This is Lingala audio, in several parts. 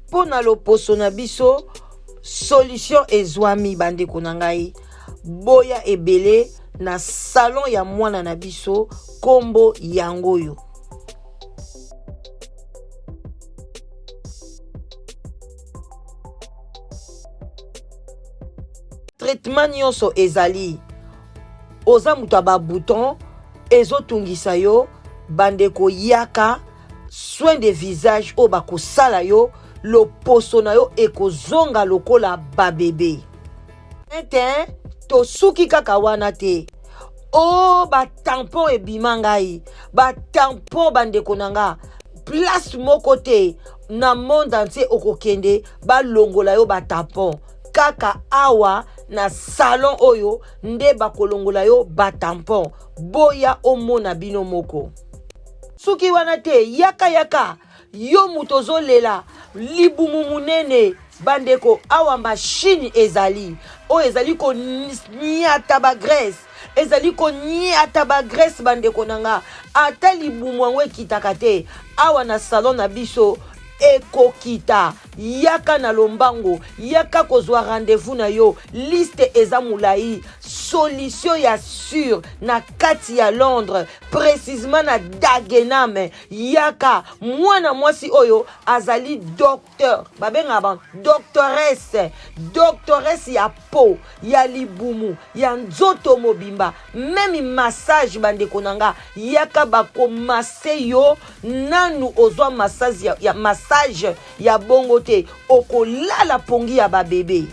Mpo na loposo na biso solution ezwami bandeko na ngai boya ebele na salon ya mwana na biso kombo yango oyo. Traitement nyonso ezali oza moto ya babouton ezotungisa yo bandeko yaka soin de visage oyo bakosala yo loposo na yo ekozonga lokola babebe ete tosuki kaka wana te o oh, batampon ebima ngai batampon bandeko na nga place moko te na monde entier okokende balongola yo batampon kaka awa na salon oyo nde bakolongola yo batampon boya omona bino moko Suki wana te yaka yaka yo moto ozolela libumu munene bandeko awa mashine ezali oyo ezali koniata bagrese ezali koniata bagrese bandeko na nga ata libumu yango ekitaka te awa na salon na biso ekokita yaka na lombango yaka kozwa rendez-vous na yo liste eza molai solution ya sur na kati ya londres precisement na Dagenham yaka mwana mwasi oyo azali docteur babengaka ba doctoresse doctoresse ya po ya libumu ya nzoto mobimba meme massage bandeko na nga yaka bakomase yo nanu ozwa massage ya, ya massage ya bongo te okolala pongi ya babebe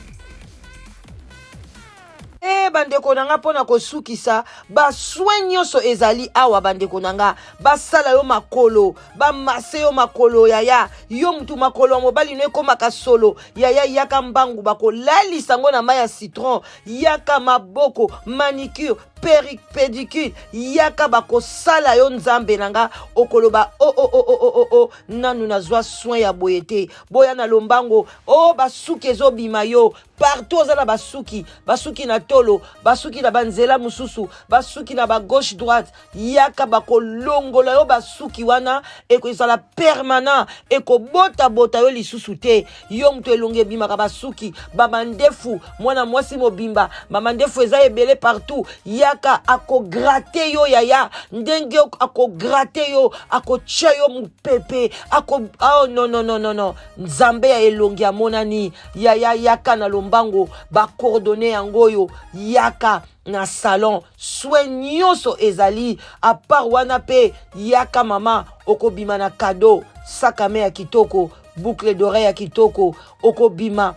E bandeko na nga mpo na kosukisa basoin nyonso ezali awa bandeko na nga basala yo makolo bamase yo makolo yaya yo mutu makolo ya mobali no ekomaka solo yaya yaka mbangu bakolalisa yango na mai ya citron yaka maboko manicure pédicure yaka bakosala yo nzambe na nga okoloba o oh, o oh, o oh, o o o o nanu nazwa soin ya boye te boya na lombango o oh, basuki ezobima yo partout oza na basuki basuki na tolo basuki na banzela mosusu basuki na bagauche droite yaka bakolongola yo basuki wana ekozala permanent ekobotabota yo lisusu te yo moto elongi ebimaka basuki bamandefu mwana mwasi mobimba bamandefu eza ebele partout yaka akograte yo yaya ndenge akograte yo akotya yo mopepe ako oh, non non non non non nzambe ya elongi amonani yaya yaka na lombango bacoordonne yango oyo yaka na salon soin nyonso ezali apart wana mpe yaka mama okobima na kado sakame ya kitoko boucle d'oreille ya kitoko okobima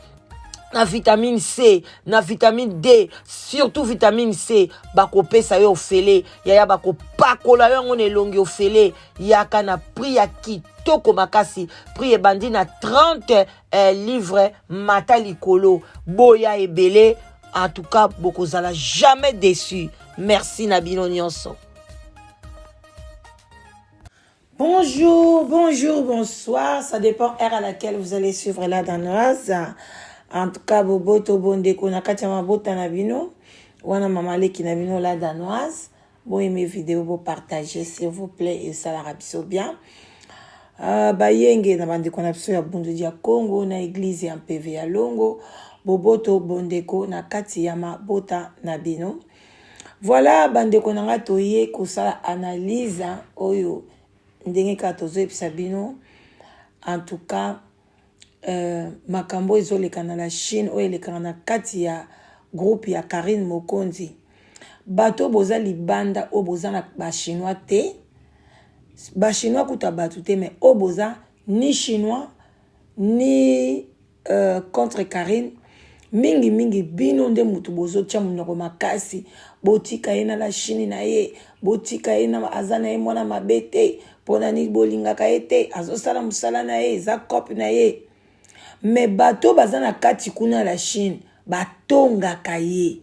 na vitamine C na vitamine D surtout vitamine C bakopesa yo ofele yaya bakopakola yo yango na elongi ofele yaka na prix ya kitoko makasi prix ebandi na 30 eh, livre mata likolo boya ebele en tout cas bokozala jamais déçu merci na bino nyonso Bonjour, bonjour, bonsoir. Ça dépend heure à laquelle vous allez suivre la danoise. En tout cas, boboto bondeko na kati ya mabota na bino. Wana mama leki na bino la danoise. Bo aimer vidéo, bo partager s'il vous plaît et ça la biso bien. Uh, bayenge na bandeko na biso ya bundu ya Congo na église ya mpeve ya Longo boboto bondeko na kati ya mabota na bino. Voilà bandeko na nga toye kosala analyse oyo ndenge kaka tozoyebisa bino en tout cas euh, makambo oyo ezoleka na la Chine oyo elekaka na kati ya groupe ya Carine Mokonzi bato oyo boza libanda oyo boza na bachinois te bachinois kuta bato te mais oyo boza ni chinois ni euh, contre Carine mingi mingi bino nde mutu bozotia monoko makasi botika ye na la chine na ye botika ye na aza na ye mwana mabe te mpo na nini bolingaka ye te azosala mosala na ye eza cope na ye me bato baza na kati kuna la chine batongaka ye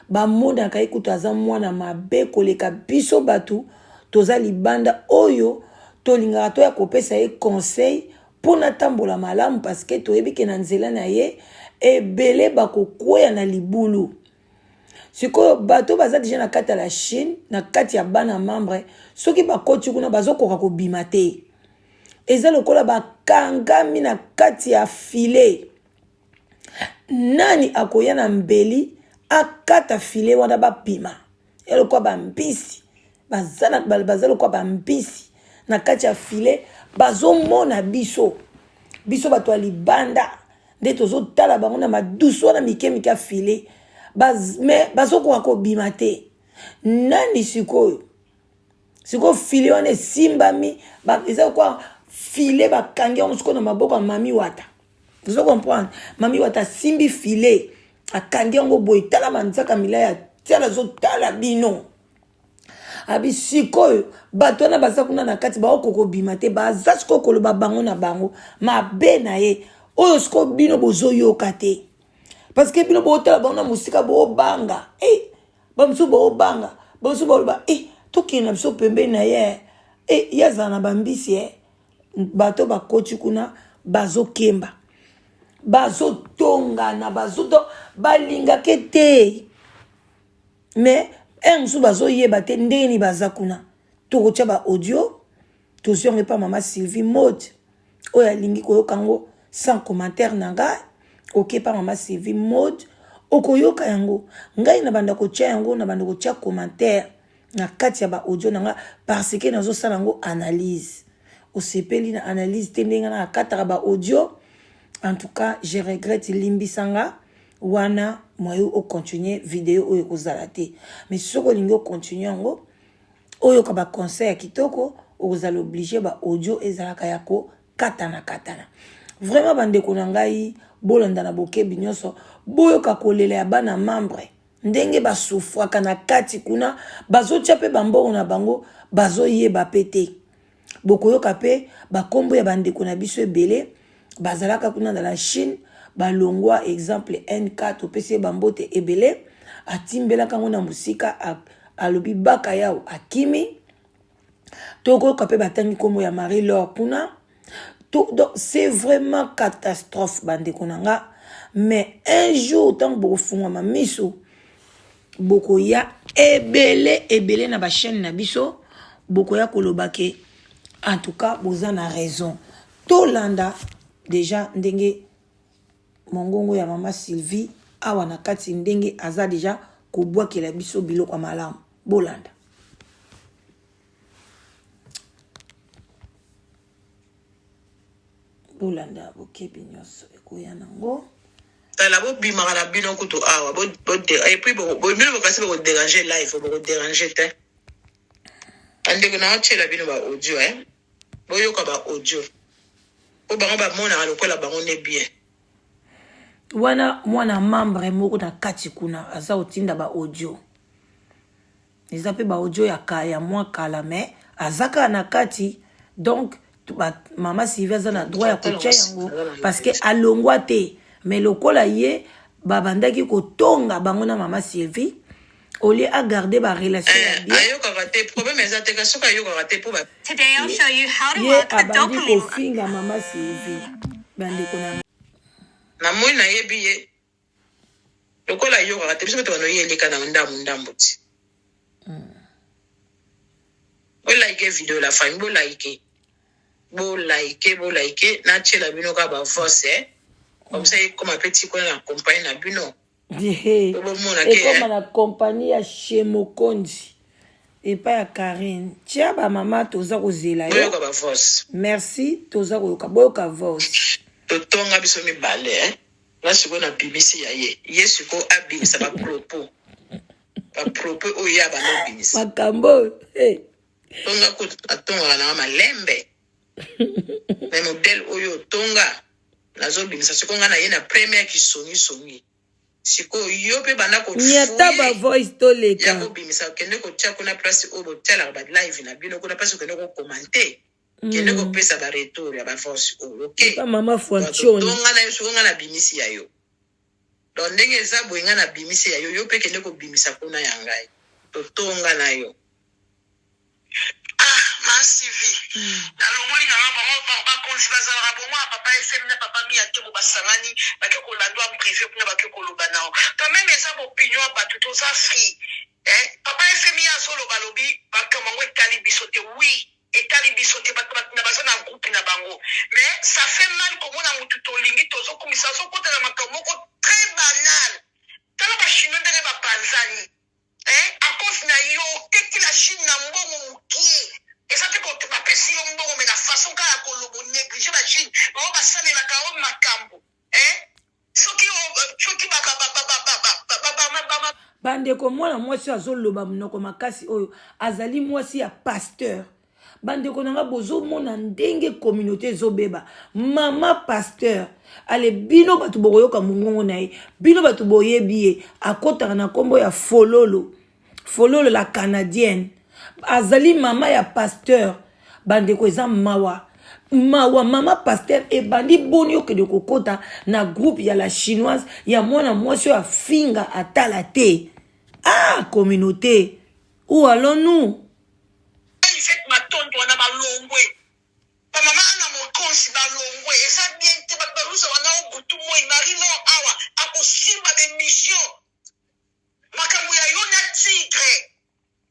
bamonaka ye kutu aza mwana mabe koleka biso bato toza libanda oyo. Tolingaka toya kopesa ye conseil mpo natambola malamu parce que toyebi ke na nzela na ye ebele bakokweya na libulu. Sikoyo bato baza deja na kati ya la Chine, na kati ya bana membre, soki bakoti kuna bazokoka kobima te. Eza lokola bakangami na kati ya filet. Nani akoya na mbeli akata filet wana bapima? Ya lokola bambisi baza, baza lokola bambisi na kati ya filet, bazomona biso biso bato ya libanda nde tozotala bango na madusu wana mike mike ya filet baz, me bazokoka kobima te. Nani sikoyo sikoyo filet wana esimbami ba, eza lokola filet bakangi yango sikoyo na maboko ya mami wata. Ozo comprendre? Mami wata asimbi filet akangi yango boye, tala manzaka milai ya tiala azotala bino. Abi sikoyo bato wana baza kuna na kati baokoka kobima te, baza sikoyo koloba bango na bango mabe na ye oyo sikoyo bino bozoyoka te, parce que bino botala bango na mosika bobanga eh, bamosusu bobanga, bamosusu baloba eh, tokende na biso pembeni na ye eh, ye azala na bambisi eh. Bato bakoti kuna bazokemba, bazotongana, bazoto balingake te, mais heure mosusu bazoyeba te ndenge nini baza kuna. Tokotya ba audio tozwi yango epa mama Sylvie Mode oyo alingi koyoka yango sans commentaire na ngai. Oke epa mama Sylvie Mode okoyoka yango. Ngai na banda kotya yango, na banda kotya commentaire na kati ya ba audio na nga parce que nazosala yango analyse. Osepeli na analyse te ndenge na akataka ba audio, en tout cas je regrette, limbisa nga wana moyen o continuer video oyo ekozala te. Mais soki olingi o continuer yango oyoka ba conseil ya kitoko, okozala oblige ba audio ezalaka ya kokatana katana. Vraiment bandeko na ngai, bolanda na bokebi nyonso, boyoka kolela ya bana membre ndenge basufraka na kati kuna, bazotia mpe bambongo na bango bazoyeba mpe te. Bokoyoka mpe bakombo ya bandeko na biso ebele bazalaka kuna na la Chine, balongwa exemple NK, topesi ye bambote ebele, atimbelaka yango na mosika, alobi baka yao akimi. Tokoyoka mpe batangi kombo ya Marie Laure kuna. Donc c'est vraiment catastrophe bandeko na nga. Mais un jour ntango bokofungwama miso, bokoya ebele ebele na ba chaîne na biso, bokoya koloba ke en tout cas boza na raison. Tolanda déjà ndenge mongongo ya mama Sylvie awa na kati, ndenge aza déjà kobwakela biso biloko ya malamu. Bolanda. Bolanda bokebi nyonso ekoya nango. Tala bobimaka na bino kutu awa et puis bino bokasi bokoderange live, bokoderange te bandeko na otiela bino ba audio eh? Boyoka ba audio po bango bamonaka lokola bango nde bien. Wana mwana membre moko na kati kuna aza kotinda ba audio, eza mpe ba audio ya ka ya mwa kala, mais aza kaka na kati. Donc ba, mama Sylvie aza na droit ya kotia yango parce que alongwa te, mais lokola ye babandaki kotonga bango na mama Sylvie, au lieu a garder ba relation ya bien, ayokaka te problème eza te, kasi soki ayokaka te po ba Today I'll show you how to ye work the abandi dopamine kofinga mama Sylvie. Bandeko na namoni nayebi ye lokola ayokaka te, biso bato banoyi eleka na ndambu ndambu ti. Bolike video la famille, bolike bolike bolike, natiela bino kaka ba voice eh? Comme ça ekoma mpe ti kuna na compagnie na bino. Bomona ke ekoma na compagnie ya chez Mokonzi epai ya Karine. Tia ba mama toza kozela yo. Boyoka ba voice. Merci, toza koyoka. Boyoka voice. Totonga biso mibale eh? Nga sikoyo nabimisi ya ye, ye sikoyo abimisa ba propos, ba propos oyo ye abanda obimisa. Makambo oyo hey. Tonga kutu atongaka nanga malembe mais modèle oyo otonga nazobimisa sikoyo nga na ye na première kisongisongi. Sikoyo yo mpe banda Nyata ba kofuye voice ya toleka. kobimisa, okende kotia kuna place oyo botialaka ba live na bino kuna, place okende kokomante, kende kopesa ba retour ya ba voice oyo, ok? Epa mama Donc Fuantioni. tonga na yo sikoyo, nga nabimisi ya yo. Donc ndenge eza boye, nga nabimisi ya yo, yo mpe kende kobimisa kuna ya ngai, totonga na yo. Ah. CV nalongoli nanga bango. Bakonzi bazalaka bongo ya papa FM na papa Mia Tebo, basangani, bake kolandwa en privé kuna, bake koloba nao. Quand même eza boopinion ya bato, toza free, eh? Papa FM ye azoloba, alobi makambo yango etali biso te. Oui, etali biso te. Bato na baza na groupe na bango, mais ça fait mal komona motu tolingi, tozokumisa, azokota na makambo moko très banal. Tala bachinois ndenge bapanzani, eh? À cause na yo oteki la Chine na mbongo mokie. Eza te bapesi yo mbongo, mais na façon kaka ya koloba, onéglige bachine bango basalelaka yo makambo, eh? Soki Bandeko, mwana mwasi oyo azoloba monoko makasi oyo azali mwasi ya pasteur. Bandeko na nga, bozomona ndenge communauté ezobeba. Mama pasteur ale, bino bato bokoyoka mongongo na ye, bino bato boyebi ye, akɔtaka na nkombo ya Fololo, Fololo la Canadienne. Azali mama ya pasteur. Bandeko, eza mawa, mawa. Mama pasteur, ebandi boni okende kokɔta na groupe ya la Chinoise, ya mwana mwasi oyo afinga atala te? Ah, communauté, où allons-nous? Yvette Matondo wana balongwe, bamama ana mokonzi balongwe. Eza bien te. Bato baluza wana o butu moi. Marino awa akosimba bémission, makambo ya yo na tigre.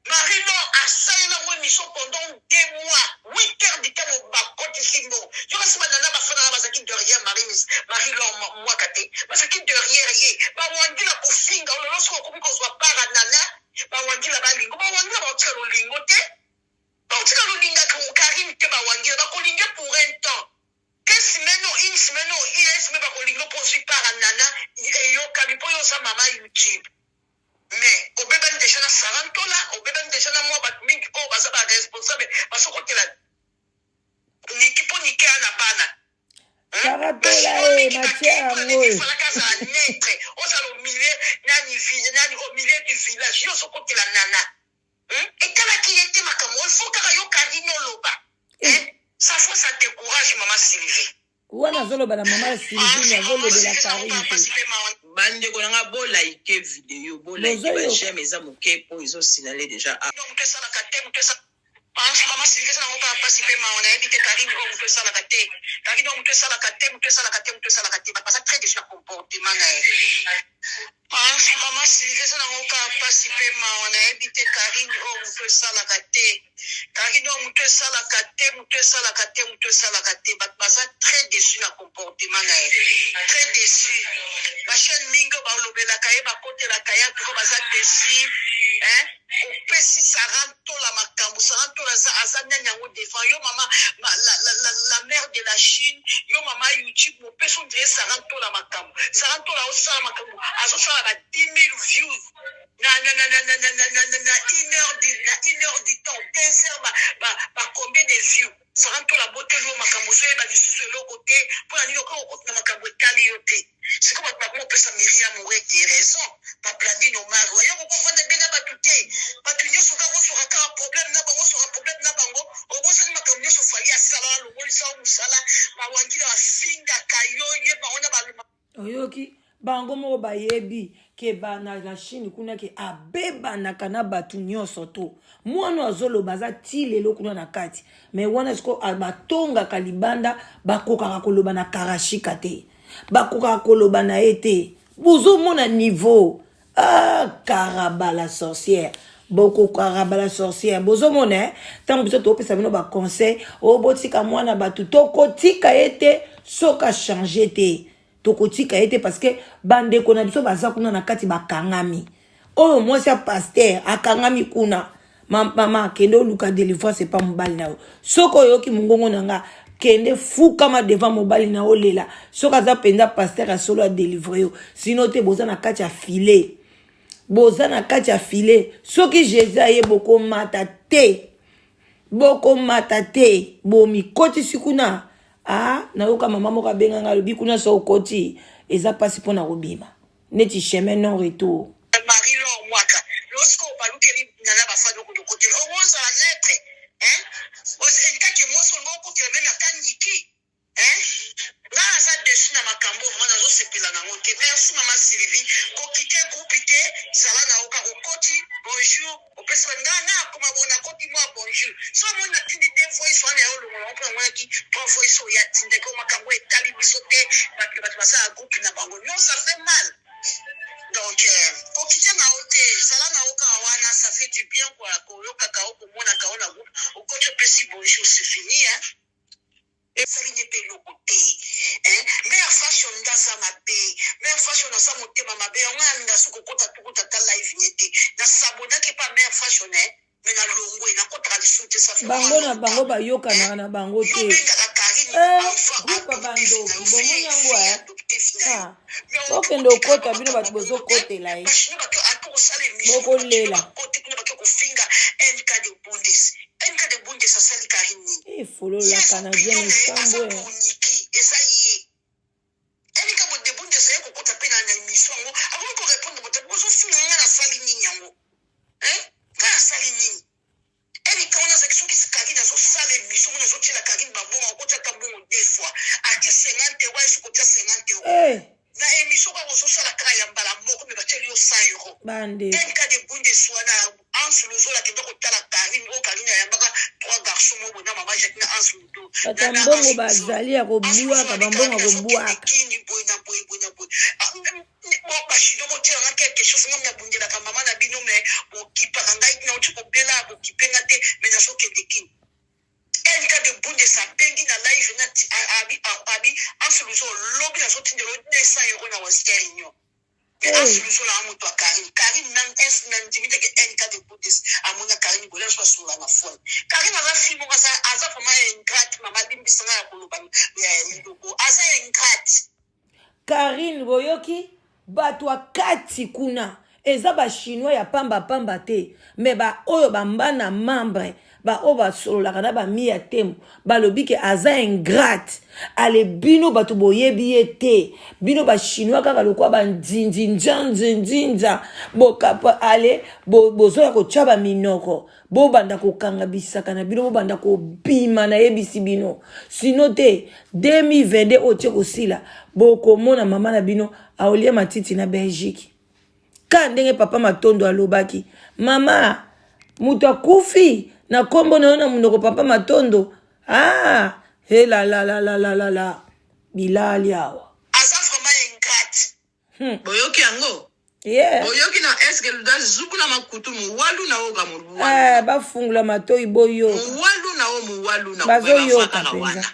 Marino asalela ngo émission pendant 2 mois, 8 heures du temps. Bakotisi mbongo yo kasi. Banana bafana na bazalaki derrière Marie Lor Mwaka te, bazalaki derrière ye. Bawandila kofinga ololo. Soki okomi kozwa para nana, bawandila balingo, bawandila baotika lolingo te, baotika lolingaka Karine te. Bawandila bakolinge pour un temps ke semaine o une semaine o une semaine, bakolinga mpo ozwi para nana, eyokami mpo yo oza mama YouTube. Mais obebani déjà na Sarantola, obebani déjà na mwa bato mingi oyo baza baresponsable, bazokotela niki mpo nike ya na bana. Saratola e matie yango oyo. Falaka azala neutre, ozala au milieu nani nani, au milieu du village. Yo ozokotela nana. Etalaki ye te makambo. Il faut kaka yo Karine oloba. Ça faut, ça décourage mama Sylvie. Wana azoloba na mama Sylvie, azolobela Karine te. Bandeko na nga, bolike video, bolike. Bozoyoka. Baj'aime eza moke mpo ezosinale déjà. Ah. Moto esalaka te, moto esa mama Sylvie eza nango kaka mpasi mpe mawa. Nayebi te Karine oyo, moto esalaka te. Karine oyo, moto esalaka te, moto esalaka te, moto esalaka te. Bato baza très déçu na comportement na ye. Mama Sylvie eza nango kaka mpasi mpe mawa. Nayebi te Karine oyo, moto esalaka te. Karine oyo, moto esalaka te, moto esalaka te, moto esalaka te. Bato baza très déçu na comportement na ye, très déçu. Bachaîne mingi oyo balobelaka ye, bakotelaka ye, antuka baza déçu, hein? Opesi Sara Ntola makambo. Sara Ntola aza nani yango devant yo, mama ma, la, la, la, la mère de la Chine? Yo mama YouTube, mopesi ondire Sara Ntola makambo. Sara Ntola azosala makambo, azosala ba 10 000 views na une heure na une heure du temps, 2 heures, ba combien de views? Sara Ntola boteli yo makambo, ozoyeba lisusu eloko te. Mpo na nini okoki kokota na makambo etali yo te? Sikoyo bato bakoma kopesa Miriam Wete raison. Baplandine Omari oyo kokovanda be na bato te. Bato nyonso kaka osoka kaka problème na bango, osoka problème na bango, obosani makambo nyonso Fali asala, alongolisa yo mosala, bawangila bafingaka yo, ye bango na baluma. Oyoki bango moko bayebi ke bana na Chine kuna ke abebanaka na bato nyonso. To mwana azoloba aza ti lelo kuna na kati. Mais wana siko batongaka libanda, bakokaka koloba na Karashika te, bakokaka koloba na ye te. Bozomona niveau. Ah, Karaba la sorcière, bokokaraba la sorcière. Bozomona ntango biso topesa bino baconseil oyo, botika mwana bato. Tokotika ye te soki achange te, tokotika ye te, parce que bandeko na biso baza kuna na kati, bakangami. Oyo mwasi ya pasteur akangami kuna. Mama, kende oluka délivrance epa mobali na yo. Soki oyoki mongongo na nga, kende fukama devant mobali na olela. Soki aza mpenza pasteur ya solo, adelivre yo. Sinon te, boza na kati ya filet, boza na kati ya filet. Soki Jésus aye, bokomata te, bokomata te. Bomikotisi kuna. Ah, nayoka mama moko abenganga, alobi kuna so okoti, eza mpasi mpona kobima, neti chemin non retour. Marie Lor Mwaka, lorsque obalukeli nana, bafandi okotela ongo, ozala neutre, hein? Nkake mwasi olingo okotela même ata niki, hein? Nga naza déçu na makambo vraiment, nazosepela nango te. Merci mama Sylvie. Kokite groupe te, zala na yo kaka. Okoti, bonjour, opesi nga nga akoma bo nakoti mwa bonjour. So omoni natindi te. Namonaki trois voice oyo atindaki oyo makambo etali biso te, bato bato basala groupe na bango non, ça fait mal. Donc kokite na yo te, zala na yo kaka wana, ça fait du bien quoi, koyokaka yo, komonaka yo na groupe, okoti opesi bonjour, c'est fini hein. Esali nde mpe eloko te hein. Mère fashion nde aza mabe, mère fashion aza motema mabe, yango nga nalinga soki kokota tukuta ata live nye te, na s'abonnaki epa mère fashion hein, mais na longwe nakotaka lisusu te, ça fait Bango vraiment na bango longtemps bayokanaka hein. na bango Yo te. obengaka Carine Eh, enfant groupe ya adoptif na bandoki yo, bomoni fille yango fille eh? adoptif na yo, Ah, mais okoki bokende kotikala okota ba bino makambo bato ya bongo te. bozokotela ye Ba chinois bake ata kosala emission kuna ba chinois bokolela bakoti kuna bake kofinga NK de Bundes. NK de Bundes asali Carine nini? Eh, fololo Ye la eza canadienne opinion na ye, aza esambwe pour Nicky, eza ye. NK de Bundes aye kokota pe na emission yango, akoki ko repondre bato, bozofinga nga nasali nini yango? Hein? Nga nasali nini? NK wana azalaki soki Carine azosala emission mona azotiela Carine ba mbongo, akotia ata mbongo deux fois, atie 50 euro, aye soki kotia 50 euro Eh, na émission kaka ozosala kaka ya mbala moko, me batieli yo 100 euro. Bandeko NK de Bundes wana, Anse Luzola akenda kotala Karine, oyo Karine ayambaka trois garçons moko boye na mama Jacques na Anse Ludo bato na ya na mbongo Anse Luzola. bazali ya Anse kobwaka Luzola abi bambongo Karine ya azokende kobwaka. kini boye na boye boye na boye. Ah, bon, bachinois botielanga quelque chose, ngam nabundelaka mama na bino, me bokipaka ngai, nauti kobela, bokipe nga te, me nazokende kini. NK de Bundes abengi na live na abi abi Anse Luzola, lobi nazotindela yo 200 euro na Western Union. Me Anse Eh, Luzola a moto ya Karine, Karine na ndimi teke NK de Bundes amona Karine boye nyonso basunga na phone. Karine aza fille moko aza vraiment ingrate, mama limbisanga ya koloba lilobo, aza ingrate. Karine boyoki bato ya kati kuna eza bachinois ya pambapamba te, me baoyo bambana membre, baoyo basololaka na bami ya temo, balobi ke aza ingrate. Ale bino bato boyebi ye te, bino bachinois kaka lokwa bandinzi nzanzinzinza bokapa. Ale bozoya kotya baminoko, bobanda kokanga bisaka na bino, bobanda kobima. Nayebisi bino sino te, 2022 oyo tie kosila, bokomona mama na bino aolia matiti na Belgique, ka ndenge papa Matondo alobaki. Mama moto akufi na nkombo na yo na monoko papa Matondo. Ah, helalalalala, bilali awa. Aza vraiment ingrate. Boyoki yango? Boyoki na eske luda zubula makutu muwalu na oga muwalu Eh, bafungula matoi boyoka. Muwalu na o muwalu na Bazoyoka kaka mpenza. Wana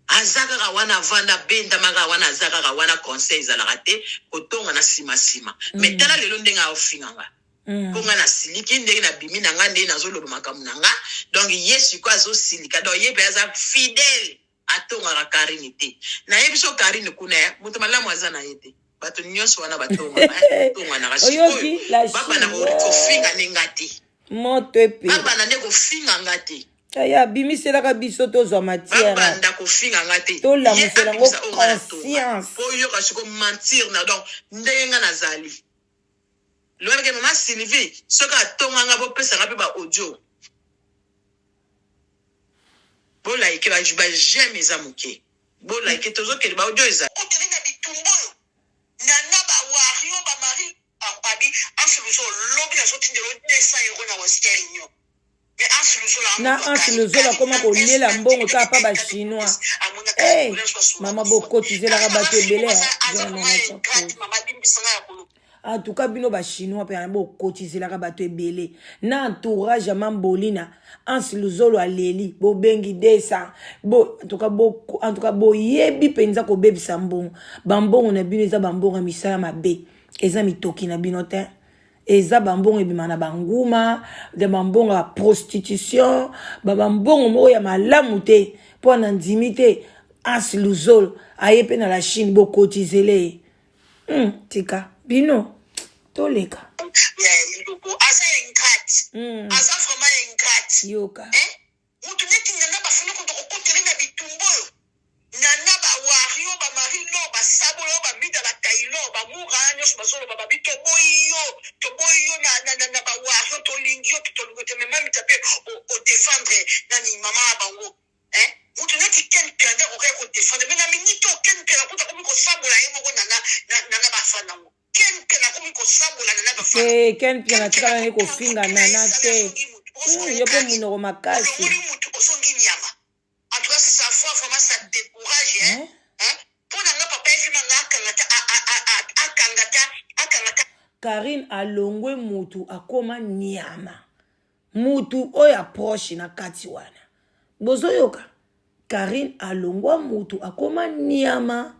aza kaka wana, avanda abendama kaka wana, aza kaka wana. Conseil ezalaka te kotonga na nsima nsima, mais tala lelo ndenge aofinga nga. Mpo nga nasiliki ndenge nabimi na nga, ndenge nazoloba makambo na nga. Donc ye sikoyo azosilika, donc ye mpe aza fidèle, atongaka Karine te. Nayebi so Karine kuna ya moto malamu aza na ye te. Bato nyonso wana batonganaka. Oyoki Sikoyo la babanda Chine kofinga nde nga te. Moto epe. Babanda nde kofinga nga te. Aya abimiselaka biso tozwa matière. Babanda kofinga nga te. Tolamusela yango Ye abimisa oyo nga natonga. Conscience. Po oyoka siko mentir na donc ndenge nga nazali lobake. Mama Sylvie, soki atonga nga, bopesanga mpe ba audio, bolike, baj'aime eza moke, bolike, tozokende, ba audio eza. Otele na bitumba oyo nana bawario bamari abi Anse Luzola, lobi nazotindela yo 200 euro na Western Union. Mais Anse Luzola Na Anse Luzola akoma kolela mbongo kaka pa bachinois. Eh, mama bokotizelaka bato ebele ya mama limbisanga ya koloba. En tout cas bino bachinois mpe bokotizelaka bato ebele na entourage ya Mambolina. Anse Luzolo aleli, bobengi 200 bo, en tout cas, bo, en tout cas boyebi mpenza kobebisa mbongo. Bambongo na bino eza bambongo ya misala mabe, eza mitoki na bino te, eza bambongo ebima na banguma ya bambongo ya prostitution, bambongo moko ya malamu te. Mpo na ndimi te, Anse Luzolo aye mpe na la Chine, bokotizele ye. Tika bino toleka. Lilobo aza ingrate. Aza vraiment ingrate. Yoka. Hein? Moto neti nana bafandi koto kokotele na bitumba oyo nana bawario bamari lo basabola oyo bamida batailo bamura nyonso bazoloba babi toboyi yo, toboyi yo na bawario, tolingi yo te, tolingi yo te. Me mamita mpe odéfendre nani mama ya bango, hein? Moto neti Ken Pia nde akokaki kodéfendre, mais na minute oyo Ken Pia nakuta akomi kosabola ye moko nana bafanda yango. Ken Pia nakomi kosabola nana bafanda. Te, Ken Pia natikala ye kofinga nana te. Yo mpe monoko makasi. Olongoli mutu. Hein? Karine alongwe mutu akoma nyama mutu oyo aproche na kati wana bozoyoka Karine alongwa mutu akoma nyama.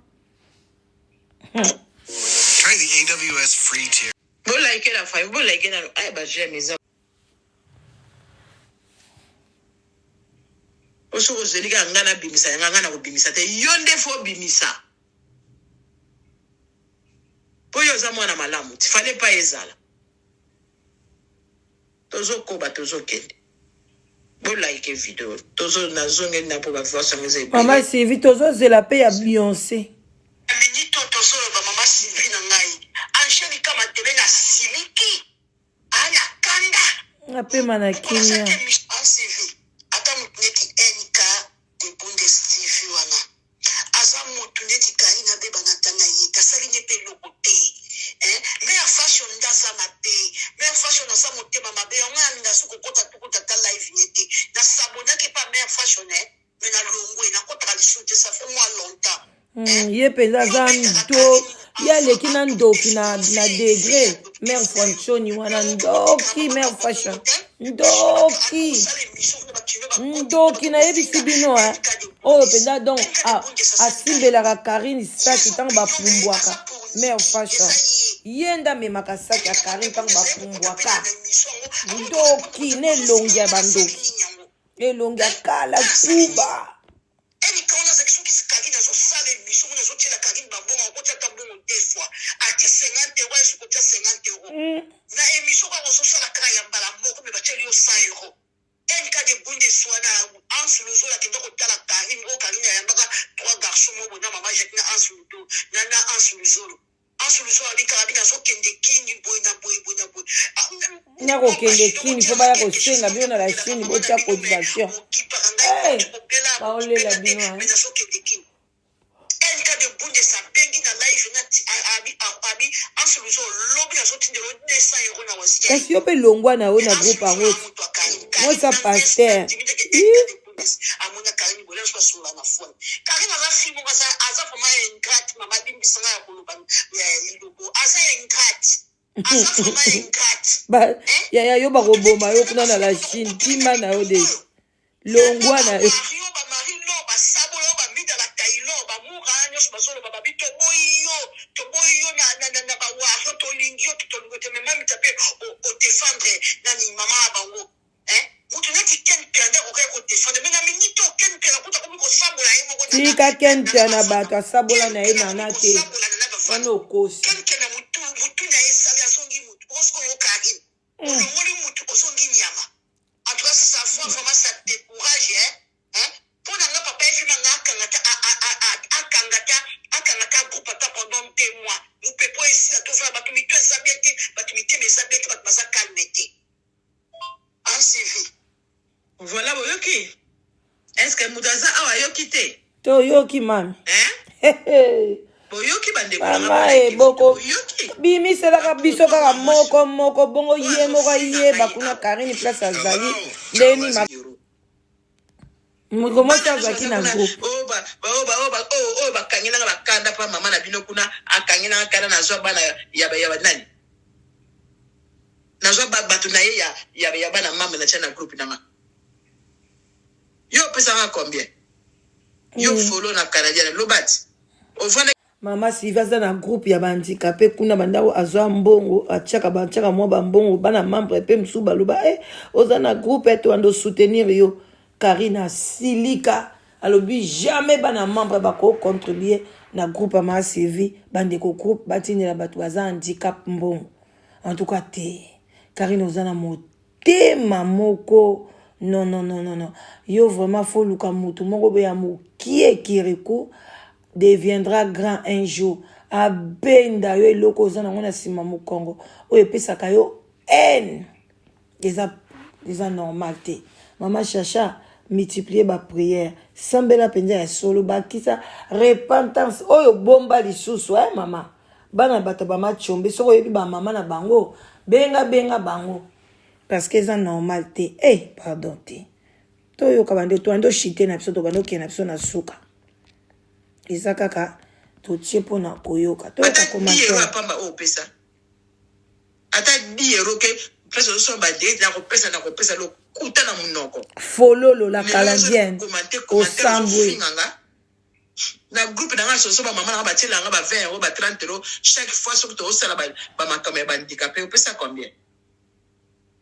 Try the AWS free tier. Bo like na famille, bo like na ay ba j'aime eza. Oso ozeli kaka ngai nabimisa yanga ngai nakobimisa te yo nde fo obimisa mpo yo oza mwana malamu tifale pa ezala Tozo koba tozo kende. Bo like video. Tozo nazongeli na po ba voice yango eza ebele. Mama Sylvie tozozela pe ya Beyonce. Minute oyo tozoloba mama Sylvie na ngai Angelica Madelene asiliki aa na kanda. Apema na kimia. Sylvie ata mutu neti NK de Bundes TV wana aza mutu neti Carine abebana ata na ye te asali ne pe eloko te hein mère fashion nde aza mabe mère fashion aza motema mabe yango nga nalinga su kokota tukuta ata live ne te na s'abonnaki epa mère fashion hein mais na longwe nakotaka lisusu te ça fait moi longtemps Ye mpenza aza ndo ye aleki na ndoki na, na degre mare fanchoni wana ndoki mare fashion ndoki ndoki nayebisi bino eh. oyo mpenza donc asimbelaka karine saki ntango bapumbwaka mare fashion ye nde amemaka saki ya karine ntango bapumbwaka ndoki na elongi ya bandoki elongi ya kala kuba Erika wana azalaki soki Carine azo sala emission mona azo tiela Carine ba mbongo akotia ata mbongo deux fois atie 50 euro ayesu kotia 50 euro mm. na emission kaka ozo sala kaka ya mbala moko me batieli yo 100 euro NK de Bundes wana Hans Luzola akenda kotala Carine oyo Carine ayambaka trois garçons moko na mama Jacques na Hans Ludo na na Hans Luzolo nakokende kini fo baya kosenga bino na la chine botya cotisation eh, baolela bino NK de Bundes abengi na live na abi abi ansuluzo lobi nazotindela 200 euro na wasi kasi yo mpe longwa na yo na groupe yango mosa paster amona Karine boye nazo basolola na phone Karine aza fille moko aza aza vraiment ingrate mama limbisa nga ya koloba lilobo aza ingrate aza vraiment ingrate ba yaya yo bakoboma yo kuna na la Chine kima na yo deja longwa na yo yo ba Marie Laure ba sabola yo ba mida ba Taylor ba Mura nyonso bazoloba babi toboyi yo toboyi yo na na na, na ba wario tolingi yo tolingi te mais mamita pe o defendre nani mama ya bango Eh, mutu neti Ken Mpiana nde akokaki ko defendre mais na minute oyo Ken Mpiana kutu akomi kosabola ye moko Tika Ken Mpiana bato asabola na ye nana te wana okosi. Ken Mpiana mutu mutu na ye esali azongi mutu osiko yo Carine olongoli mutu ozongi nyama en tout cas sa voix vraiment ça décourage hein hein mpo na nga papa efima nga akanga ta akanga ta akanga ta groupe ata pendant deux mois mopepo esila tozala bato mito eza bien te bato mitema eza bien te bato baza calme te En suivi. Voilà boyoki? Est-ce que moto aza awa ayoki te? Toyoki mami. Hein? Boyoki bandeko na nga Mama e boleki boko boyoki? bimiselaka biso kaka moko moko bongo ye moko ayeba kuna Karine place azali ndeni ma Moto mwasi Bana nyonso azalaki baza na kuna groupe. oyo ba- ba- oyo ba- oyo ba- oyo- oyo bakangelanga bakanda mpa mama na bino kuna akangelanga kanda nazwa bana ya ba- ya banani nazwa bato na ye ya, ya, ya bana mama na tia na groupe nanga yo opesanga combien yo follow na canadienne lobati ovanda Mama Sylvie aza na groupe ya ba handicapé kuna bandako azwa mbongo atiaka batiaka mwa bambongo bana membre pe mosusu baloba eh, oza na groupe eh, toyanda osoutenir yo Karine asilika alobi jamais bana membre bako contribuer na groupe ya mama Sylvie bandeko groupe batindela bato baza handicap mbongo en tout cas te Karine oza na motema moko non non non non non yo vraiment faut luka mutu moko boye ya mokie kirikou deviendra grand un jour abenda yo eloko oza nango na nsima mokongo oyo epesaka yo haine eza eza normal te mama chacha multiplier ba prière sambela mpenza ya solo bakisa repentance oyo bomba lisusu eh mama bana bato bamachombe soki oyebi bamama na bango benga benga bango parce que eza normal te eh hey, pardon te toyoka bande toyande oshite na biso tobande okende na biso na suka. Eza kaka totie mpona koyoka. Toyoka commentaire. Ata pamba oyo opesa. Ata 10 euro ke place ozosomba ba date nakopesa nakopesa lokuta na munoko. Fololo la canadienne. Osambwe. Na groupe na nga soso ba mama na nga batiela nga ba 20 euro ba 30 euro chaque fois soki tozosala ba makambo ya ba handicapé opesa combien?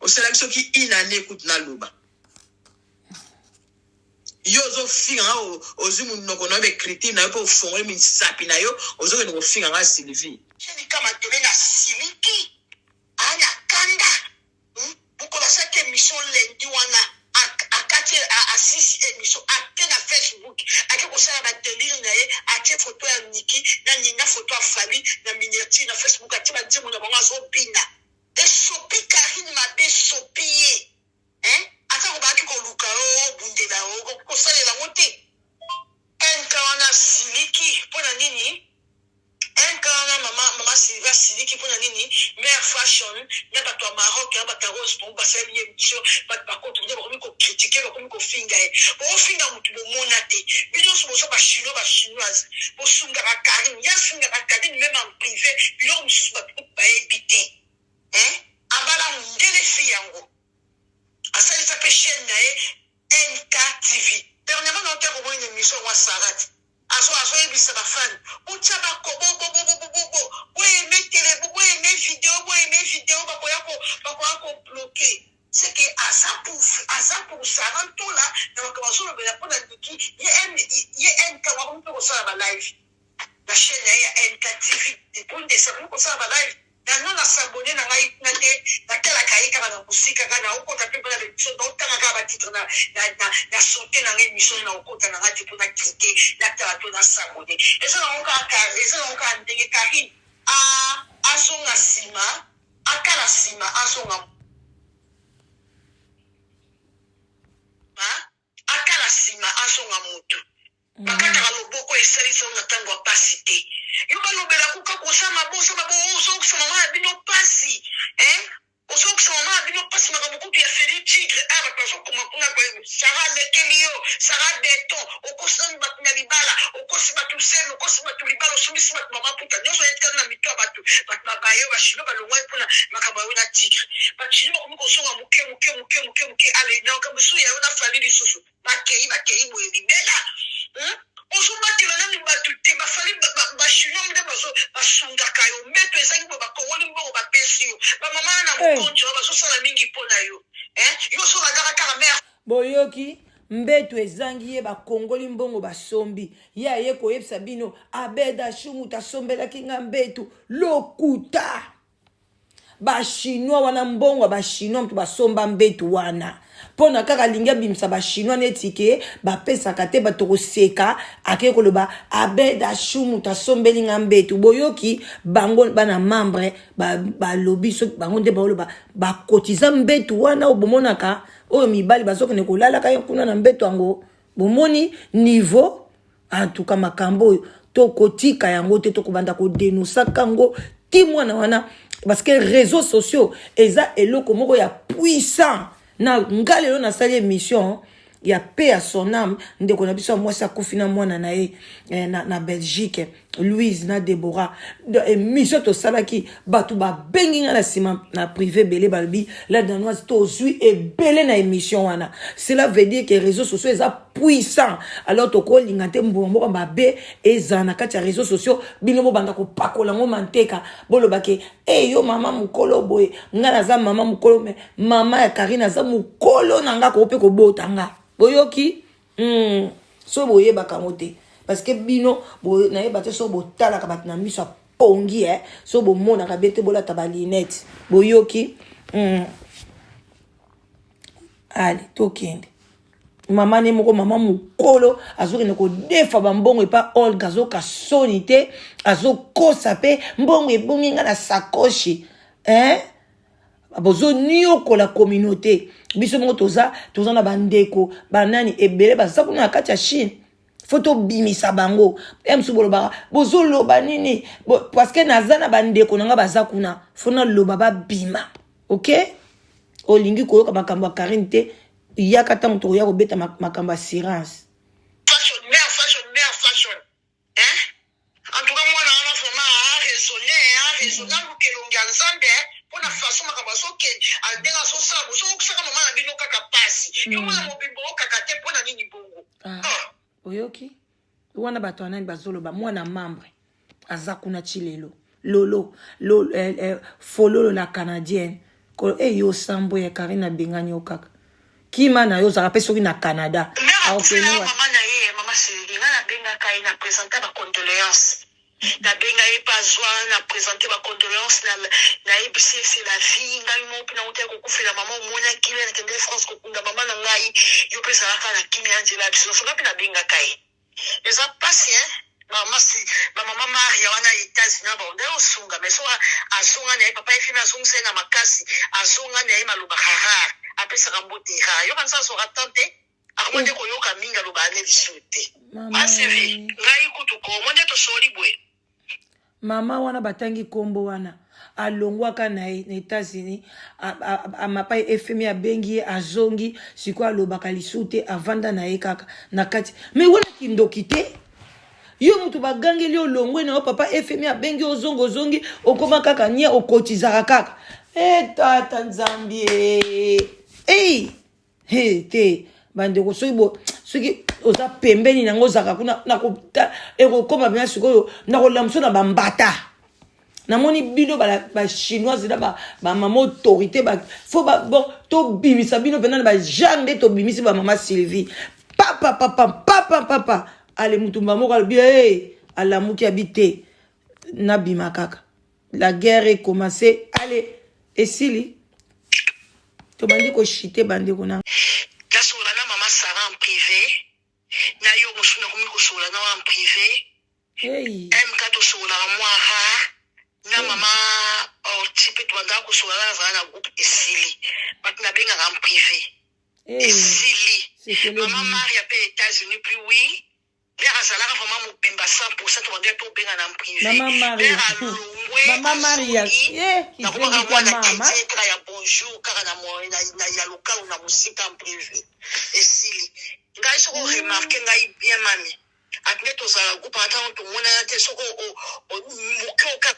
Osalaki soki une année kutu naloba. Yo ozofinga nga ozwi munoko na yo ba ecriture na yo mpe ofongoli misapi na yo ozokende kofinga nga Sylvie. Cherika Matele na siliki aa na kanda hum mokolo asalaki emission lundi wana akati asisi emission ake na Facebook ake kosala ba delire na ye atie photo ya Nicky na na photo ya Fally na miniature na Facebook atie ba nzembo na bango azobina esopi Carine mabe esopi ye. Hein ata kobaki koluka yo obundela yo okoki kosalela yango te NK wana asiliki mpo na nini NK wana mama mama Sylvie asiliki mpo na nini mère fashion na bato ya Maroc na bato ya Rose Bongo basali ye émission bato bakoto nde bakomi kokritike bakomi kofinga ye bokofinga motu bomona te bino nyonso boza ba chinois ba chinoise bosungaka Karine ye asungaka Karine meme en privé biloko mosusu bato bayebi te hein abala mundele fille yango asalisa pe chaine na ye NK TV dernièrement na ote komona émission yango ya Sarah te azo azoyebisa ba fan botia ba ko bo bo bo bo bo bo bo aime tele bo bo aime video bo aime video bakoya ko bakoya ko bloquer c'est que aza pour aza pour Sarah Ntola na makambo azolobela mpo na Niki ye ye NK wakomi mpe kosala ba live na chaine na ye ya NK TV Bundesa akomi kosala ba live na non na s'abonner na ngai kuna te natalaka ye kaka na mosika kaka na okota mpe mpona émission na otanga kaka ba titre na na na na saute na ngai émission na okota na ngai te mpona cliquer natala to na s'abonner eza nango kaka eza nango kaka ndenge Karine a azonga nsima atala nsima azonga atala nsima azonga mutu Bakataka loboko esalisa yo na tango ya pasi te. Yo balobela ko kaka oza mabe oza mabe ozokisa mama na bino pasi hein ozokisa mama na bino pasi makambo kutu ya Felly Tigre ah bato bazokoma kuna Sarah alekeli yo Sarah beton okosi nanu bato na libala okosi bato zemi okosi bato libala osombisi bato mama puta nyonso etikali na mito ya bato bato babaye yo bachinois balongwaki mpona makambo ya yo na Tigre bachinois bakomi kozonga moke moke moke moke moke ale na makambo lisusu ya yo na Fally lisusu Bakei bakei boye libela hmm? Ozobatela nanu bato te bafali bachinois nde bazo basungaka yo mbeto ezangi boye bakongoli mbongo bapesi yo bamama na mokonzi wana bazosala mingi mpo na yo eh? Yo ozolandaka kaka mare Boyoki mbeto ezangi ye bakongoli mbongo basombi ye aye koyebisa bino Abed Ashu moto asombelaki nga mbeto lokuta. Ba chinois wana mbongo ya ba chinois moto basomba mbetu wana mpo na kaka alingi abimisa ba chinois neti ke bapesaka te bato koseka akei koloba abed ashu moto asombeli nga mbetu boyoki bango bana membre balobi ba soki bango nde baoloba bakotiza mbetu wana oyo bomonaka oyo mibali bazokende kolalaka ye kuna na mbetu yango bomoni niveau En tout cas makambo oyo tokotika yango te, tokobanda kodenosaka yango ti mwana wana, parce que réseaux sociaux eza eloko moko ya puissant. Na nga lelo nasali émission ya paix à son âme, ndeko na biso ya mwasi akufi na mwana na ye eh, na, na Belgique, Louise na Deborah. Émission tosalaki bato babengi nga na nsima na privé ebele, balobi la danoise tozwi ebele na émission wana. Cela veut dire que réseaux sociaux eza puissant. Alors tokolinga te mbuma moko mabe ezala na kati ya réseaux sociaux, bino bobanda kopakola yango manteka, boloba ke e yo mama mokolo boye, nga naza mama mokolo, me mama ya Karine aza mokolo na nga, akoki mpe kobota nga. Boyoki? So boyebaka yango te, parce que bino nayeba te so botalaka bato na miso ya pongi eh? So bomonaka be te, bolata ba lunette. Boyoki? Ale tokende. Mama ne moko mama mokolo azokende kodefa bambongo epa Olga, azoka soni te, azokosa mpe mbongo ebongi nga na sakoshi eh? Bozoniokola communauté. Biso moko toza toza na bandeko banani ebele baza kuna na kati ya Chine, fo tobimisa bango. Ya mosusu bolobaka bozoloba nini bo, parce que naza na bandeko na nga baza kuna, fo naloba babima. Ok, olingi koyoka makambo ya Karine te, yaka ntango tokoya kobeta makambo ya assurance. Fashion, mère fashion, mère fashion. Hein? Nzambe mpo na façon makambo azokende, ndenge azosala, bozokosaka mama na bino kaka pasi. Yo mwana mobimba okaka te mpo na nini bongo? Ah, oyoki wana bato ya nani bazoloba mwana membre aza kuna ti lelo lolo, lolo eh, eh, fololo la canadienne ko eh, yo sambo ya Karine abengani yo kaka kima na yo ozalaka mpe soki na Canada. Akokende mama na ye mama Sylvie, nga nabengaka ye na présente ba condoléances, nabenga ye mpe azwa na présente ba condoléances, nayebisi ye c'est la vie. Ngai moko mpe nauti ya kokufela mama, omonaki ye nakende France kokunda mama na ngai, yo mpe ezalaka na kimia nzela ya biso nyonso. Nga mpe nabengaka ye, eza mpasi hein. Mama si bamama Maria wana États-Unis bango nde osunga, mais so azonga na ye papa efimi azongisa ye na makasi, azonga na ye malobaka rare, apesaka mbote rare, yoka nsa azwaka temps te, akoma nde koyoka mingi, alobaka nde lisusu te. Asivi ngai kutu komo nde tosoli boye. Mama wana batangi nkombo wana alongwaka na ye na États-Unis, amapa efemi abengi ye, azongi sikoyo alobaka lisusu te, avanda na ye kaka na kati. Mais wana kindoki te? Yo moto bagangeli, olongwe na yo, papa fmi abengi, ozongi, ozongi, okoma kaka nie, okotizaka kaka. E tata Nzambi e hey! He te bandeko, soki bo soki oza pembeni nango, ozalaka kuna, ekokoma mpenza sikoyo nakolamuso na bambata. Namoni bino bachinoise na bamama autorité, fo bon tobimisa bino mpenza na bagenre nde tobimisi bamama Sylvie papa papa papa papa. Ale mutumba moko alobi e alamuki abi te, nabima kaka, la guerre est commencé. Ale esili, tobandi koshite bandeko na Nasolola na mama Sara en privé, na yo mosusu nakomi kosolola na en privé. Hey. Mk tosololaka mwa rare na mama Orti mpe tobandaka kosolola, nazala na groupe, esili, bato nabengaka en privé. Hey. Esili. Sekele mama bino. Maria mpe États-Unis puis oui, Mère azalaka vraiment mobimba 100, tobandaki mpe obenga na privé. Mama Maria. Mère alongwe, Mama Maria. azongi, Eh, nakomaka kizengi mwana ta mama. chrétien kaka ya bonjour kaka na ya lokalo na mosika en privé, esili. Ngai soki oremarke ngai bien mami, ati nde tozala groupe ata tomonana te, soki moke oka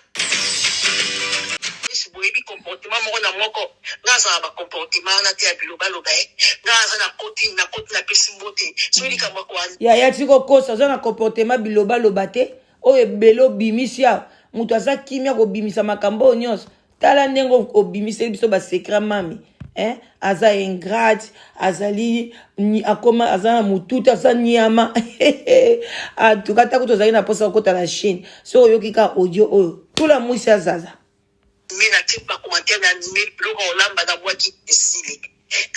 esi boyebi comportement moko na moko, nga azala bacomportement wana te ya bilobaloba ye. Nga aza na koti na koti, napesi mbote soki likambo ya koa Yaya, tika kokosa, oza na comportement bilobaloba te. Oyo ebele obimisi awa, moto aza kimia kobimisa makambo oyo nyonso. Tala ndenge obimiseli biso basecret. Mami eh? Aza ingrate, azali akoma aza na motu te, aza nyama. Antuka ntango tozali na mposa kokota na Chine, soki oyoki kaka audio oyo, tula mwisi azaza. Me natie bacommentaire na anime biloko ya kolamba, nabwaki, esili.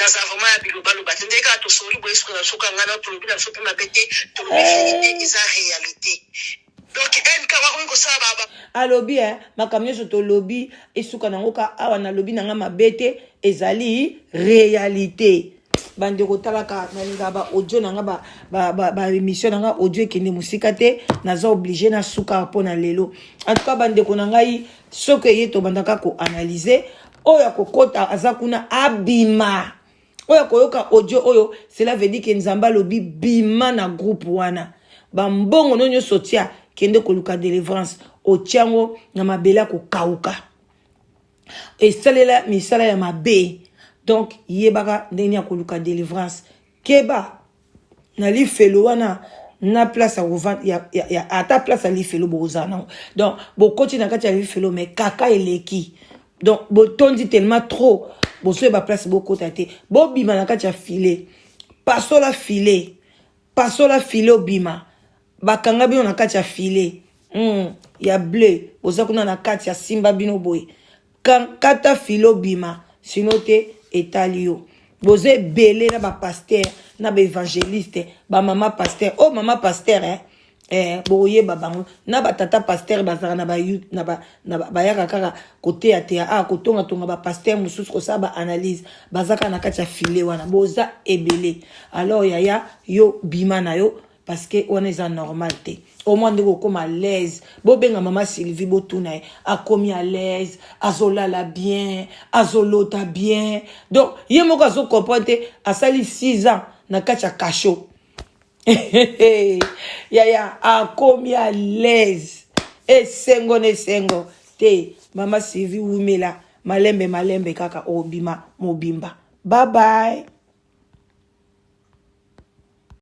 Naza vraiment ya bilobaloba te. Ndenge kaka tosoli boye, soki na soka ngai na tolobi na biso mpe mabe te, tolobi vérité, eza réalité. Donc mk bakomi kosala ba Alobi eh, makambo nyonso tolobi esuka nango ka awa, nalobi na nga mabe te, ezali réalité. Bandeko, talaka, nalingaka ba audio na nga, ba émission na nga audio ekende mosika te, naza obligé nasuka mpo na lelo. En tout cas bandeko na ngai, soki eye tobandaka koanalyse, oyo akokota aza kuna, abima. Oyo akoyoka audio oyo, cela veut dire ke Nzambe alobi bima na groupe wana. Bambongo no nyonso otia, kende koluka délivrance, otiango na mabele ya kokauka, esalela misala ya mabe. Donc yebaka ndenge ya koluka délivrance, keba na lifelo wana, na place ya kovanda ya ata place ya lifelo bokozala nango. Donc bokoti na kati ya lifelo, mais kaka eleki, donc botondi tellement trop, bozoyeba place bokota te. Bobima na kati ya filet, pasola filet, pasola filet, obima. Bakanga bino na kati ya filet ya bleu, boza kuna na kati ya simba bino boye. Kata filet, obima, sino te etali yo. Boza ebele na bapasteur na baévangéliste, bamama pasteur, oyo oh, mama pasteur eh? Eh, bokoyeba bango na batata pasteur bazalaka na ba, na ba, bayaka kaka koteyateya ah, kotongatonga bapasteur mosusu, kosala baanalyse, baza kaka na kati ya filet wana, boza ebele. Alors yaya, yo bima na yo, parce que wana eza normal te. Au moins ndenge okóma à l'aise, bobenga mama Sylvie, botuna ye, akomi à l'aise, azolala bien, azolota bien. Donc ye moko azocomprendre te, asali 6 ans na kati ya cachot. Yaya akomi à l'aise, esengo na esengo. Te mama Sylvie, wumela, malembe malembe kaka obima mobimba. Bye bye.